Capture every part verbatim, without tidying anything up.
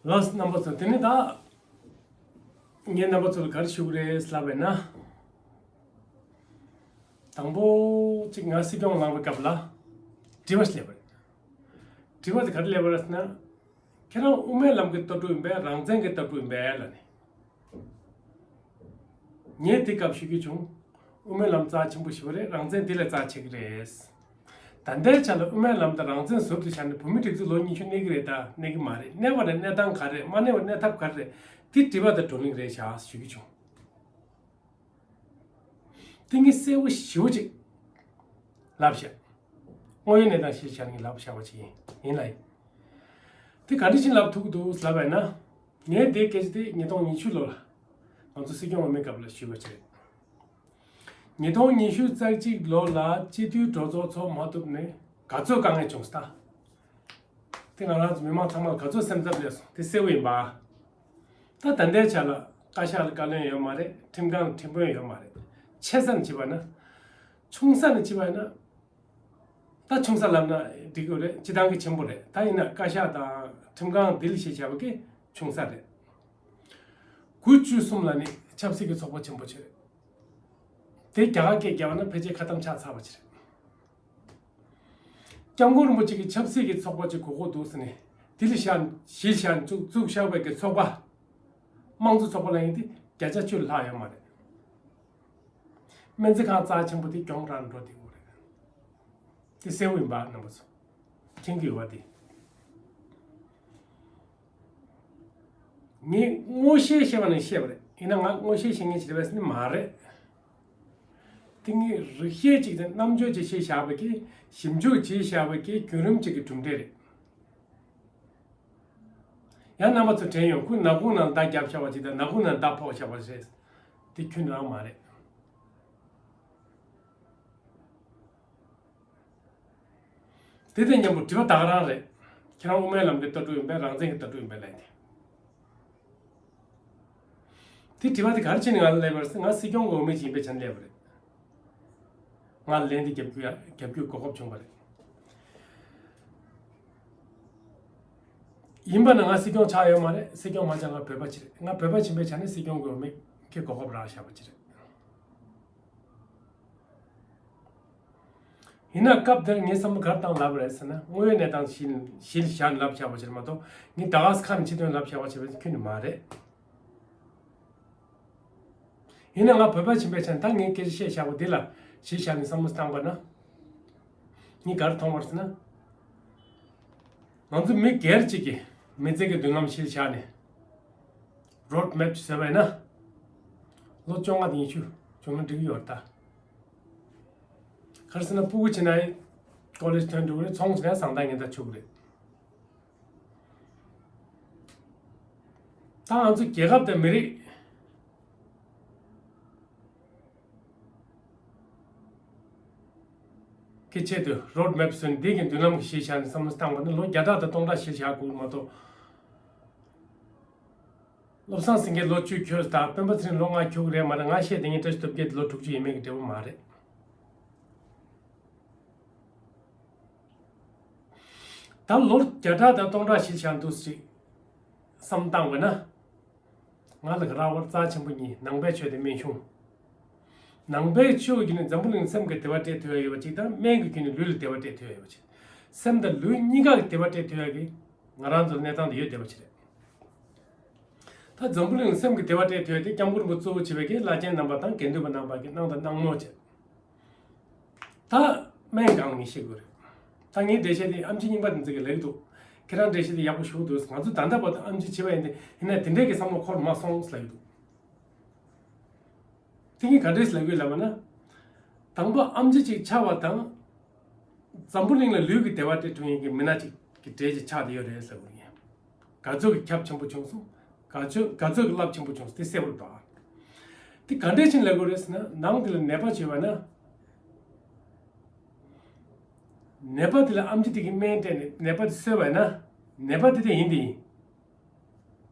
ལགས་རྣམ་པ་ཚོ། དེ་ནི་ད་ངས་རྣམ་པ་ཚོ་ལ་ག་རེ་ཞུ་གི་རེད་ལབ་པས་ན། དང་པོ་གཅིག་ང་སྲིད་སྐྱོང་ལངས་པའི་སྐབས་ལ་དྲི་བ་ཞིག་སླེབས་པ་རེད། དྲི་བ་དེ་ག་རེ་སླེབས་པ་རེད་ཟེར་ན། ཁྱེད་རང་དབུ་མའི་ལམ་གྱི་ལྟ་གྲུབ་ཡིན་པས་རང་བཙན་གྱི་ལྟ་གྲུབ་ཡིན་པས་ལབ་ནས། ངས་དེ་སྐབས་ཞུ་རྒྱུ་བྱུང་། དབུ་མའི་ལམ་རྩ་ཆེན་པོ་ཞིག་རེད། རང་བཙན་དེ་ལས་རྩ་ཆེ་གི་རེད། ད་ལྟའི་ཆ་ལ་དབུ་མའི་ལམ་དང་རང་བཙན་ཟུར་དུ་བཞག་ནས་བོད་མི་སྒྲིག་འཛུགས་ལོ་ཉི་ཤུ་གནས་ཀྱི་རེད་ད་གནས་ཀྱི་མ་རེད། གནས་པ་རེད། གནས་སྟངས་ག་རེ་རེད། མ་གནས་པ་གནས་ཐབས་ག་རེ་རེད། དེ་དྲི་བ་དང་བགྲོ་གླེང་རེད་བཞག་ཞུ་རྒྱུ་བྱུང་། དེ་ངས་གསལ་པོ་ཞེ་པོ་ཅིག་ལབ་བཞག་དངོས་ཡོད་གནས་སྟངས་གཞིར་བཞག་ནས་ངས་ལབ་བཞག་པ་ཅིག་ཡིན། ཡིན་ལ་ཡིན། དེ་ག་འདྲ་ཞིག་ལབ་ཐུབ་ཀྱི་འདུག་ལབ་པ་ཡིན་ན། ངས་དེ་སྐད་ཆ་དེ་ཉིས་སྟོང་ཉི་ཤུ་ལོ་ལ་ང་ཚོ་སྲིད་སྐྱོང་འོས་མིའི་སྐབས་ལ་ཞུས་པ་ཅིག་རེད། ཉིས་སྟོང་ཉི་ཤུ་རྩ་གཅིག་ལོ་ལ་སྤྱི་འཐུས་གྲོས་ཚོགས་ཚོགས་མ་ཐུབ་ནས་ག་ཚོད་དཀའ་ངལ་བྱུང་སོང་ད། དེ་ང་རང་ཚོ་མི་མང་ཚང་མ་ལ་ག་ཚོད་སེམས་འཚབ་སླེབས་སོང་། དེ་གསལ་པོ་ཡིན་པ། ད་ད་ལྟའི་ཆ་ལ་བཀའ་ཤག་ལ་བཀའ་བློན་ཡོད་མ་རེད། ཁྲིམས་ཁང་ལ་ཁྲིམས་དཔོན་ཡོད་མ་རེད། ཆེ་ས་ནས་བྱས་པ་ན། ཆུང་ས་ནས་བྱས་པ་ན། ད་ཆུང་ས་ལབ་ན་འགྲིག་གི་རེད། སྤྱི་བཏང་གི་ཆེན་པོ་རེད། ད་ཡིན་ན་བཀའ་ཤག་དང་ཁྲིམས་ཁང་འདི་ལ་གཞི་བཞག་པ་གི་ཆུང་ས་རེད། དགུ་བཅུ་གསུམ་ལ་ནི་ཆབ་སྲིད་ཀྱི་ཚོགས་པ་ཆེན་པོ་ཆེ་རེད། དེ་རྒྱ་གར་སྐད་རྒྱག་པ་ན་ཕལ་ཆེར་ཁ་གཏམ་ཆགས་ཚར་བ་ཆེ་རེད། སྐྱབས་མགོན་རིན་པོ་ཆེ་གི་ཆབ་སྲིད་ཀྱི་ཚོགས་པ་ཅིག་དགོས་མཁོ་འདུག་ཟེར་ནས་དེ་ལ་བཞག་གཞི་བཞག་བཙུགས་བཙུགས་བཞག་པའི་གི་ཚོགས་པ། དམངས་གཙོ་ཚོགས་པ་ལབ་ཡིན་དེ་བརྒྱ་ཆ་བཅུ་ལྷག་ཡོད་མ་རེད། སྨན་རྩིས་ཁང་རྩ་ཆེན་པོ་དེ་གྱོང་རག་འགྲོ་བསྡད་ཡོད་རེད། དེ་གསལ་པོ་ཡིན་པ་རྣམ་པ་ཚོ་མཁྱེན་གྱི་ཡོད་པ་དེ། ངས་ངོ་ཤེས་ཤེས་པ་ནས་བཤད་པ་རེད། ཡིན་ན་ང་ངོ་ཤེས་ཤེས་མཁན་ཞིག་རེད་པས་ཟེར་ནི་མ་རེད། དེ་ངས་རིགས་ཤེས་ཅིག་དང་རྣམ་དཔྱོད་ཅིག་བྱས་བཞག་པ་གི་ཞིབ་འཇུག་བྱས་བཞག་པ་གི་བརྒྱུད་རིམ་ཅིག་གི་གྲུབ་འབྲས་རེད། ཡང་རྣམ་པ་ཚོ་དྲན་ཡོང་། ཁོས་ནག་ཁུང་ནང་མདའ་བརྒྱབ་བཞག་པ་ཅིག་དང་ནག་ཁུང་ནང་མདའ་ཕོག་བཞག་པ་རེད། དེ་ཁྱོན་ནས་རང་མ་རེད། དེ་དང་མཉམ་པོ་དྲི་བ་ད་ག་རང་རེད། ཁྱེད་རང་དབུ་མའི་ལམ་གྱི་ལྟ་གྲུབ་ཡིན་པས་རང་བཙན་གྱི་ལྟ་གྲུབ་ཡིན་པས་ལབ་ཡིན་ཏེ། དེ་དྲི་བ་དེ་ག་རེ་བྱས་ནས་ང་ལ་སླེབས་པ་རེད་ཟེར། ང་སྲིད་སྐྱོང་གི་འོས་མི་ཅིག་ཡིན་པའི་ཆ་ནས་སླེབས་པ་རེད། ང་ལ་ལན་དེ་རྒྱབ་སྐྱོར་རྒྱབ་སྐྱོར་གོ་སྐབས་བྱུང་བ་རེད། ཡིན་པ་ན་ང་སྲིད་སྐྱོང་ཆགས་ཡོད་མ་རེད། སྲིད་སྐྱོང་མ་ཆགས་ང་བོད་པ་ཅིག་རེད། ང་བོད་པ་ཡིན་པའི་ཆ་ནས་སྲིད་སྐྱོང་གི་འོས་མི་གི་གོ་སྐབས་རག་བཞག་པ་ཅིག་རེད། ཡིན་ན་སྐབས་དེར་ངས་བསམ་བློ་ག་རེ་བཏང་ལབ་རེད་ཟེར་ན། དངོས་ཡོད་གནས་སྟངས་གཞི་གཞི་བཞག་ནས་ལབ་བཞག་པ་ཅིག་རེད་མ་གཏོགས། ངས་ད་ག་ས་ག་ནས་ཕྱི་དོན་ལབ་བཞག་པ་ཅིག་རེད་ཁྱོན་ནས་མ་རེད། ཡིན་ན་ང་བོད་པ་ཡིན་པའི་ཆ་ནས་ད་ངས་སྐད་ཆ་བཤད་བཞག་པ་འདི་ལ་གཞི་བཞག་ནས་བསམ་བློ་བཏང་བ་ན། ངས་ག་རེ་མཐོང་བ་རེད་ཟེར་ན། ང་ཚོ་མི་སྒེར་གཅིག་གི་མི་ཚེ་གི་མདུན་ལམ་གཞི་བཞག་ནས་རོཌ་མེབ་ཅིག་བཟོས་པ་ཡིན་ན། ལོ་བཅོ་ལྔ་དང་ཉི་ཤུ་བྱུང་ན་འགྲིག་གི་ཡོད་རེད་ད། ག་རེ་ཟེར་ན་སྤུ་གུ་བྱས་ན་ཀོ་ལེཇ་ཐོན་འགྲོ་གི་རེད། ཚོང་བྱས་ན་བཟང་ཐག་ཉེ་ཐག་ཆོད་གི་རེད། ད་ང་ཚོ་རྒྱལ་ཁབ་དང་མི་རིགས་ཀྱི་ཆེད་དུ་རོཌ་མེབ་བཟོས་ནས་འདི་གི་མདུན་ལམ་གྱི་གཞི་བཞག་ནས་བསམ་བློ་བཏང་བ་ནི་ལོ་བརྒྱ་ཕྲག་དང་སྟོང་ཕྲག་གཞི་བཞག་དགོས་མ་གཏོགས། བློ་བཟང་སེང་གེ་ལོ་བཅུ་འཁྱོལ་དང་སྤེན་པ་ཚེ་རིང་ལོ་ལྔ་འཁྱོལ་གི་རེད་མ་རེད། ང་བཤད་དེ་ངས་བཀྲ་ཤིས་སྟོབས་རྒྱལ་དེ་ལོ་དྲུག་ཅུ་ཡས་མས་ཀྱི་འབྲས་བུ་མ་རེད། ད་ལོ་བརྒྱ་ཕྲག་དང་སྟོང་ཕྲག་གཞི་བཞག་འདུག་ཅིག་བསམ་བཏང་བས་ན། ང་ལ་ག་རག་པར་རྩ་ཆེན་པོ་གཉིས། ནང་པའི་ཆོས་དང་སྨན་གཞུང་། ནང་པའི་ཆོས་ཀྱི་བརྒྱུད་ནས་འཛམ་བུ་གླིང་སེམས་ཀྱི་བདེ་བ་སྤྲད་ཐུབ་ཡ་ཡོད་པ་ཅིག་དང་སྨན་གྱི་བརྒྱུད་ནས་ལུས་ལ་བདེ་བ་སྤྲད་ཐུབ་ཡ་ཡོད་པ་ཅིག་སེམས་དང་ལུས་གཉིས་ཀ་གི་བདེ་བ་སྤྲད་ཐུབ་ཡ་གི་ང་རང་ཚོ་ལ་གནས་སྟངས་དེ་ཡོད་བསྡད་པ་ཅིག་རེད། ད་འཛམ་བུ་གླིང་ལ་སེམས་ཀྱི་བདེ་བ་སྤྲད་ཐུབ་ཡ་དེ་སྐྱབས་མགོན་རིན་པོ་གཙོ་བོ་བྱས་པའི་གི་བླ་ཆེན་རྣམ་པ་དང་དགེ་འདུན་པ་རྣམ་པ་གི་གནང་དང་གནང་མོ་བྱས། ད་སྨན་སྒང་ལ་ངས་བཤད་དགོས་རེད། ད་ངའི་འགྲེལ་བཤད་དེ་ཨེམ་ཆི་རྙིང་པ་དེ་ཚོ་གིས་ལབ་ཀྱི་འདུག་ཁྱེད་རང་འགྲེལ་བཤད་དེ་ཡག་པོ་ཞེ་པོ་འདུག་ང་ཚོ་ད་ལྟ་བར་དུ་ཨེམ་ཆི་བྱས་པ་ཡིན་ཏེ། ཡིན་ན་དེ་འདྲའི་གི་བསམ་བློ་འཁོར་མ་སོང་ལབ་ཀྱི་འདུག་དེ་ངས་ག་འདྲས་ལབ་དགོས་ལབ་པ་ན། དང་པོ་ཨེམ་ཆི་ཅིག་ཆགས་པ་དང་། འཛམ་བུ་གླིང་ལ་ལུས་ཀྱི་བདེ་བ་སྤྲད་ཐུབ་མཁན་གྱི་མི་སྣ་ཅིག་གི་གྲས་ཅིག་ཆགས་བསྡད་ཡོད་རེད་ཟེར་དགོས་ཡིན། ག་ཚོད་ཀྱི་ཁྱབ་ཆེན་པོ་བྱུང་སོང་། ག་ཚོད་ག་ཚོད་ཀྱི་རླབས་ཆེན་པོ་བྱུང་སོང་། དེ་གསལ་པོ་རེད་པ། དེ་ག་འདྲས་ཕྱིན་ལབ་དགོས་རེད་ཟེར་ན། ནང་དེ་ལ་ནད་པ་བྱས་པ་ན། ནད་པ་དེ་ལ་ཨེམ་ཆི་དེ་གིས་སྨན་སྤྲད་ནས་ནད་པ་དེ་གསོས་པ་ཡིན་ན། ནད་པ་དེ་དེ་ཡིན་དེ་ཡིན།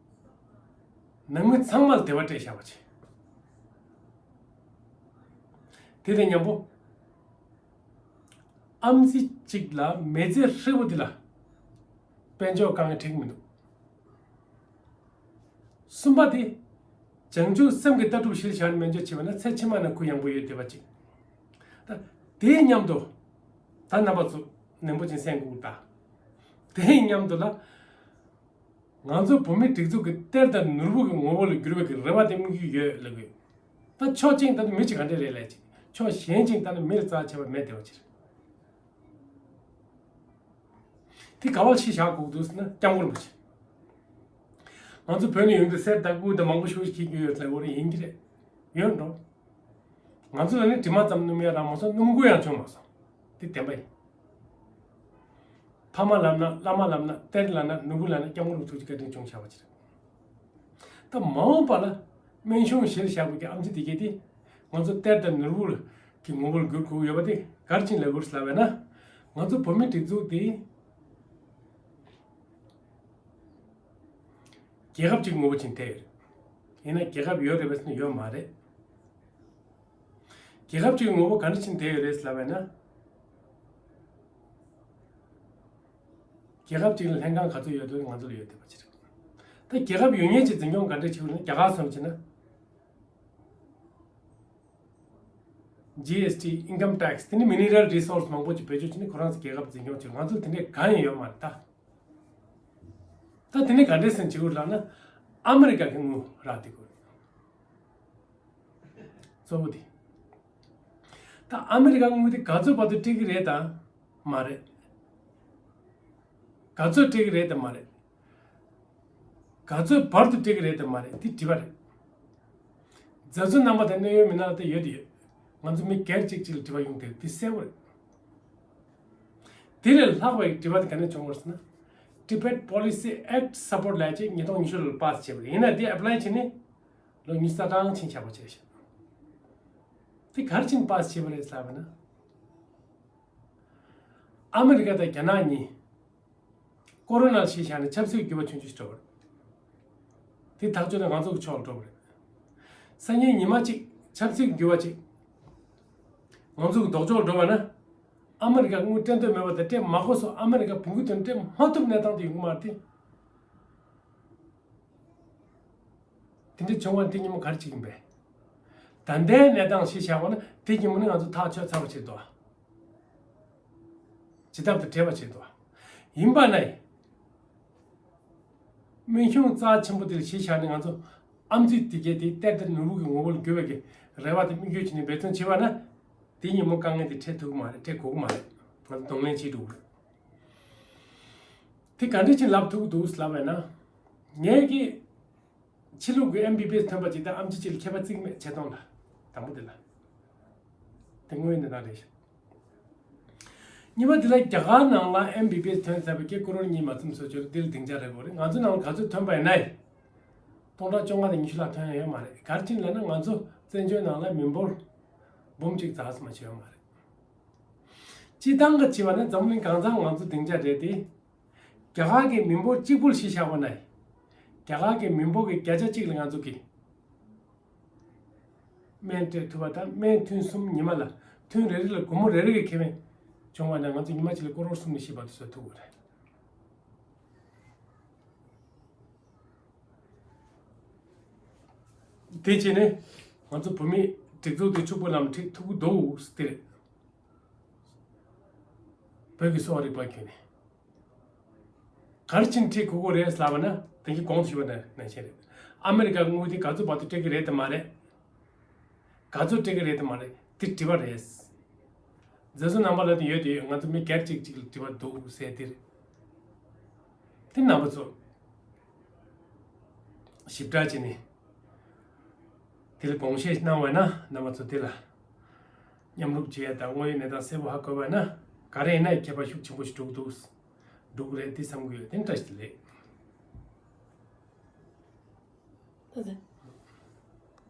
ནང་མི་ཚང་མ་ལ་བདེ་བ་སྤྲད་བཞག་པ་བྱས། དེ་དང་མཉམ་པོ། ཨེམ་ཆི་གཅིག་ལ་མི་ཚེ་ཧྲིལ་པོ་འདི་ལ་དཔལ་འབྱོར་དཀའ་ངལ་འཕྲད་ཀྱི་མི་འདུག་གསུམ་པ་དེ། བྱང་ཆུབ་སེམས་ཀྱི་ལྟ་གྲུབ་གཞིར་བཞག་ནས་སྨན་བཅོས་བྱས་པ་ན་ཚེ་ཕྱི་མ་ན་གུ་ཡངས་པོ་ཡོད་བསྡད་པ་ཅིག་ད་དེའི་མཉམ་དུ། ད་རྣམ་པ་ཚོ་ནན་པོ་ཅིག་གསན་དགོས་ད། དེའི་མཉམ་དུ་ལ། ང་ཚོ་བོད་མིའི་སྒྲིག་འཛུགས་ཀྱི་གཏེར་དང་ནོར་བུ་གི་ངོ་བོ་ལ་འགྱུར་བའི་གི་རེ་བ་དེ་དམིགས་ཡུལ་ཡོད་ལབ་གི། ད་ཕྱོགས་གཅིག་ད་དུང་མི་གཅིག་ག་འདྲས་རེད་ལབ་ཅིག་ཕྱོགས་གཞན་གཅིག་ད་ནི་མི་ལ་རྩ་ཆེ་བ་མེད་བསྡད་པ་ཅིག་རེད། དེ་ག་བ་གཞི་བཞག་དགོས་འདུག་ཟེར་ན་སྐྱབས་མགོན་རིན་པོ་ཆེ། ང་ཚོ་བོད་ནས་ཡོང་དུས་གསེར་དང་དངུལ་དང་མང་པོ་ཞེ་པོ་ཞིག་འཁྱེར་རྒྱུ་ཡོད་ལབ་ཡོད་རེད། ཡིན་གྱི་རེད། ཡོད་འགྲོ། ང་ཚོ་ལ་ནི་དྲི་མ་ཙམ་སྣོམ་ཡ་རག་མ་སོང་། སྣོམ་དགོས་ཡང་བྱུང་མ་སོང་། དེ་བདེན་པ་ཡིན། ཕ་མ་ལབ་ན་བླ་མ་ལབ་ན་གཏེར་ལབ་ན་ནོར་བུ་ལབ་ན་སྐྱབས་མགོན་རིན་པོ་ཆེའི་བཀའ་དྲིན་བྱུང་བཞག་པ་ཅིག་རེད། ད་མ་འོངས་པ་ལ་སྨན་གཞུང་གཞིར་བཞག་པའི་གི་ཨེམ་ཆི་དེ་གས་དེ་ང་ཚོ་གཏེར་དང་ནོར་བུ་གི་ངོ་བོར་འགྱུར་དགོས་ཡོད་པ་དེ་ག་རེ་བྱས་ནས་ལབ་དགོས་ལབ་པ་ཡིན་ན། ང་ཚོ་བོད་མིའི་སྒྲིག་འཛུགས་དེ་རྒྱལ་ཁབ་ཅིག་ངོ་བོ་ཅིག་བསྡད་ཡོད་རེད། ཡིན་ན་རྒྱལ་ཁབ་ཡོད་རེད་པས་ཟེར་ན་ཡོད་མ་རེད། རྒྱལ་ཁབ་ཅིག་ངོ་བོ་ག་འདྲ་ཅིག་བསྡད་ཡོད་རེད་ལབ་པ་ཡིན་ན། རྒྱལ་ཁབ་ཅིག་ལ་ལྷན་ཁང་ག་ཚོད་ཡོད་དོ་ང་ཚོ་ལ་ཡོད་བསྡད་པ་ཅིག་རེད། ད་རྒྱལ་ཁབ་ཡོད་མཁན་ཅིག་འཛིན་སྐྱོང་ག་འདྲ་བྱེད་དགོས་ན། རྒྱ་གར་སོང་ཕྱིན་ན། ཇི་ཨེས་ཊི། Income Tax། དེ་ནི་Mineral Resource མང་པོ་ཅིག་བེད་སྤྱོད་བྱས་ནས་ཁོ་རང་ཚོ་རྒྱལ་ཁབ་འཛིན་སྐྱོང་བྱེད། ང་ཚོ་དེ་འདྲའི་གང་ཡང་ཡོད་མ་རེད་ད། ད་དེ་ནི་ག་འདྲས་སེམས་བྱེད་དགོས་ལབ་ན། ཨ་མི་རི་ཀ་གི་དངུལ་རག་བསྡད་དགོས་རེད། གཙོ་བོ་དེ། ད་ཨ་མི་རི་ཀ་དངུལ་དེ་ག་ཚོད་བར་དུ་སྤྲད་ཀྱི་རེད་དམ་མ་རེད། ག་ཚོད་སྤྲད་ཀྱི་རེད་དམ་མ་རེད། ག་ཚོད་བར་དུ་སྤྲད་ཀྱི་རེད་དམ་མ་རེད། དེ་དྲི་བ་རེད། རྫ་ཆུ་རྣམ་པ་དང་གནད་ཡོད་མི་སྣ་ལ་ད་ཡོད་དེ་ཡོད། ང་ཚོ་མི་སྒེར་གཅིག་གཅིག་ལ་དྲི་བ་ཡོང་དེ་དེ་གསལ་པོ་རེད། དེ་ལས་ལྷག་པའི་དྲི་བ་དེ་ག་ནས་བྱུང་བ་ཟེར་ན། Tibet Policy Act Support ལབ་ཅིག་ཉིས་སྟོང་ཉི་ཤུ་ལོར་པཱ་སི་བྱས་པ་རེད། ཡིན་ན་དེ་ཨེབ་ལའི་བྱས་ནས་ལོ་ཉི་ཤུ་རྩ་གྲངས་ཕྱིན་ཆགས་པ་བྱས་ཤག་དེ་ག་རེ་བྱས་ནས་པཱ་སི་བྱས་པ་རེད་ལབ་པ་ན། ཨ་མི་རི་ཀ་དང་རྒྱ་ནག་གཉིས་ཀོ་རོ་ནར་གཞི་བཞག་ནས་ཆབ་སྲིད་འགྱུར་བ་ཆུང་ཆུང་ཞིག་འགྲོ་བ་རེད། དེ་ཐག་གཅོད་ནི་ང་ཚོ་གི་ཕྱོགས་ལ་འགྲོ་བ་རེད། སང་ཉིན་ཉི་མ་གཅིག་ཆབ་སྲིད་འགྱུར་བ་ཅིག་ང་ཚོ་གི་ལྡོག་ཕྱོགས་ལ་འགྲོ་བ་ན། ཨ་མི་རི་ཀ་དངུལ་སྤྲད་འདོད་མེད་པ་དང་སྤྲད་མ་དགོས་སོ། ཨ་མི་རི་ཀ་བོང་གུ་དོན་སྤྲད་མ་ཐུབ་གནས་སྟངས་དེ་ཡོང་གི་མ་རེད་དེ། དེ་འདྲ་བྱུང་བ་དེ་ཉིན་མོ་ག་རེ་བྱེད་ཀྱིན་པས། ད་ལྟའི་གནས་སྟངས་ཤིག་བཞག་པ་ན་དེ་ཉིན་མོ་ནི་ང་ཚོ་ཐག་ཆོད་ཚར་བ་བྱེད་དོ། ཇི་ལྟར་དུ་བྲལ་བ་བྱེད་དོ། ཡིན་པ་ན། སྨན་གཞུང་རྩ་ཆེན་པོ་དེ་ལ་གཞི་བཞག་ནས་ང་ཚོ་ཨམ་ཆི་དེ་གས་དེ་གཏེར་དང་ནོར་བུ་གི་ངོ་བོ་ལ་འགྱུར་བའི་གི་རེ་བ་དེ་དམིགས་ཡུལ་བྱས་ནས་འབད་བརྩོན་བྱེད་པ་ན། དེ་ཉིན་མོ་དཀའ་ངལ་དེ་འཕྲད་ཐུབ་ཀྱི་མ་རེད། འཕྲད་དགོས་ཀྱི་མ་རེད། ང་ཚོ་གདོང་ལེན་བྱེད་འགྲོ་གི་རེད། དེ་ག་འདྲ་ཅིག་ལབ་ཐུབ་ཀྱི་འདུག་ལབ་པས་ན། ངས་ཀྱི་ཕྱི་ལུགས་ཀྱི་ཨེམ་བི་བི་ཨེས་ཐོན་པ་ཅིག་དང་ཨམ་ཆི་ཅིག་ལ་ཁྱད་པར་བརྩི་གི་མེད། ཆེ་མཐོང་ལ། དང་པོ་དེ་ལ། དེ་དངོས་ཡོད་གནས་སྟངས་རེད་ཤག་གཉིས་པ་དེ་ལ་རྒྱ་གར་ནང་ལ་ཨེམ་བི་བི་ཨེས་ཐོན་ཚར་བའི་ཀི་ཀོ་རོར་གཉིས་མ་ཚུམ་བཟོ་བཅུག་དེ་ལ་སྡིངས་ཆ་རེད་དགོས་རེད། ང་ཚོ་ནང་ལ་ག་ཚོད་ཐོན་པ་ཡིན་ནའི། སྟོང་ཕྲག་བཅོ་ལྔ་དང་ཉི་ཤུ་ལྷག་ཐོན་ཡ་ཡོད་མ་རེད། ག་རེ་བྱས་ནས་ལབ་ན་ང་ཚོ་བཙན་བྱོལ་ནང་ལ་མི་འབོར་འབུམ་གཅིག་ཙམ་མ་ཞིག་ཡོད་མ་རེད། སྤྱིར་བཏང་གི་བྱས་པ་ན་འཛམ་གླིང་གང་ཚང་ང་ཚོ་སྡིངས་ཆ་རེད་དེ། རྒྱ་གར་གྱི་མི་འབོར་གཅིག་པུར་གཞི་བཞག་པ་ན། རྒྱ་གར་གྱི་མི་འབོར་གྱི་བརྒྱ་ཆ་གཅིག་ལ་ང་ཚོ་གི་སྨན་སྤྲད་ཐུབ་པ་དང་། སྨན་ཐུན་གསུམ་ཉི་མ་ལ། ཐུན་རེ་རེ་ལ་སྒོར་མོ་རེ་རེ་གི་ཁེ་ཕན་བྱུང་བ་ན་ང་ཚོ་ཉི་མ་གཅིག་ལ་ཀོ་རོར་གསུམ་ནས་བཞི་བར་དུ་བཟོ་ཐུབ་ཀྱི་རེད། དེ་བྱས་ནས་ང་ཚོ་བོད་མིའི་སྒྲིག་འཛུགས་དེ་ཕྱུག་པོ་ལམ་ཁྲིད་ཐུབ་ཀྱི་འདུག་ཟེར་དེ་རེད། བོད་ཀྱི་གསོ་བ་རིག་པ་ཁྱོན་ནས། ག་རེ་བྱས་ནས་ཁྲིད་དགོས་ཀྱི་རེད་ལབ་པ་ན། དེ་གི་གོང་དུ་ཞུས་པ་ནང་བཞིན་རེད། ཨ་མི་རི་ཀ་དངུལ་དེ་ག་ཚོད་བར་དུ་སྤྲད་ཀྱི་རེད་དམ་མ་རེད། ག་ཚོད་སྤྲད་ཀྱི་རེད་དམ་མ་རེད། དེ་དྲི་བ་རེད། རྫ་ཆུ་རྣམ་པ་ལ་དེ་ཡོད་དེ་ཡོད། ང་ཚོ་མི་སྒེར་གཅིག་གཅིག་ལ་དྲི་བ་འདུག་ཟེར་དེ་རེད། དེ་རྣམ་པ་ཚོ་ཞིབ་ཕྲ་བྱས་ནས་དེ་ལ་དགོངས་བཞེས་གནང་བས་ན། རྣམ་པ་ཚོ་དེ་ལ་མཉམ་རུབ་བྱེད་ཡ་དང་དངོས་ཡོད་གནས་སྟངས་གསལ་པོ་ཧ་གོ་བས་ན། ག་རེ་ཡིན་ན་ཁྱད་པར་ཤུགས་ཆེན་པོ་ཞིག་འགྲོ་གི་འདུག་འགྲོ་གི་རེད་དེ་བསམ་གི་ཡོད། དེ་ནི་བཀྲ་ཤིས་བདེ་ལེགས། ད་ད།